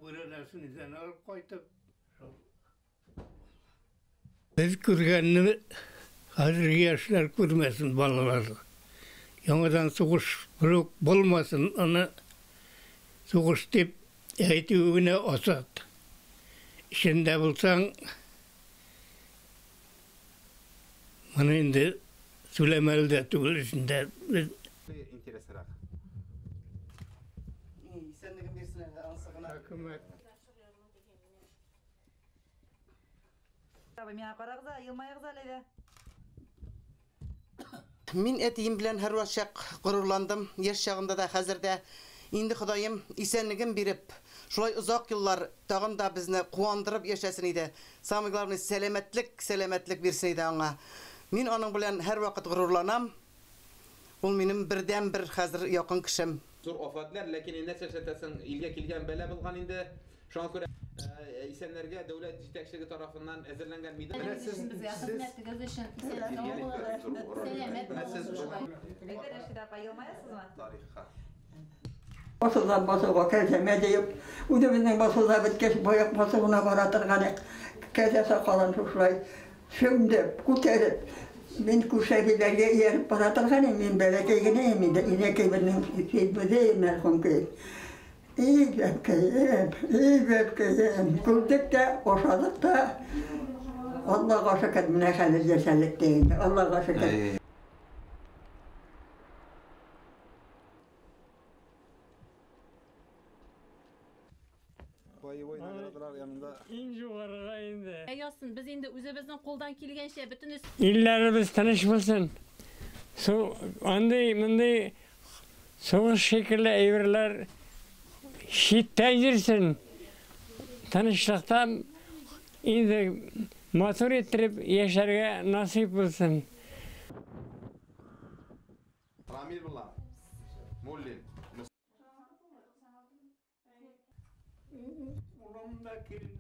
Бүрәнәсен өйдән алып кайтып, без күргәнне хәзерге яшьләр күрмәсен, балалар. Яңадан сугыш берүк булмасын, аны сугыш дип әйтүе генә асат. Эчендә булсаң, моны инде сөйләмәле дә түгел эчендә. Интересрак. Исәнлеген бирсен әле анысы гына. Хөкүмәт. Миңа карагыз, елмаегыз әле дә. Мин әтием белән һәрвакыт горурландым. Яшь чагымда да, хәзер дә. Инде Ходаем исәнлеген биреп, шулай озак еллар тагын да безне куандырып яшәсен иде. Самое главное, сәламәтлек, сәламәтлек бирсен иде аңа. Мин аның белән һәрвакыт горурланам. Ул минем бердән-бер хәзер якын кешем. Зур афәтләр, ләкин нәрсә эшләтәсең, илгә килгән бәла булган инде. Шуңа күрә исәннәргә дәүләт җитәкчелеге тарафыннан әзерләнгән медаль. Менә сез безгә хезмәтегез өчен исән сау булыгыз, сәламәт булыгыз шулай. Әйдә, Рәшидә апа, елмаясызмы? Тарихка. Басудан басуга кәлсәмә җыеп, үзебезнең басуда беткәч, баяк басуына бара торган идек. Кәҗә сакалын шушылай чөмдеп, күтәреп, мин күрше әбиләргә ияреп бара торган идем. Мин бәләкәй генә идем инде, инәкәй безнең Фәйзбүзе мәрхүмкәй. И бәбкәем, и бәбкәем, күрдек тә, ашадык та. Аллага шөкер, менә хәзер яшәдек тә инде, Аллага шөкер. Боевой наградалар янында. Иң югарыга инде. Язсын, без инде үзебезнең кулдан килгәнчә бөтенесе. Илләребез тыныч булсын. Су андый мондый сугыш шикелле әйберләр читтә йөрсен. Тынычлыкта инде матур иттереп яшәргә насыйп булсын. Рамил була. Муллин. Улым да килде.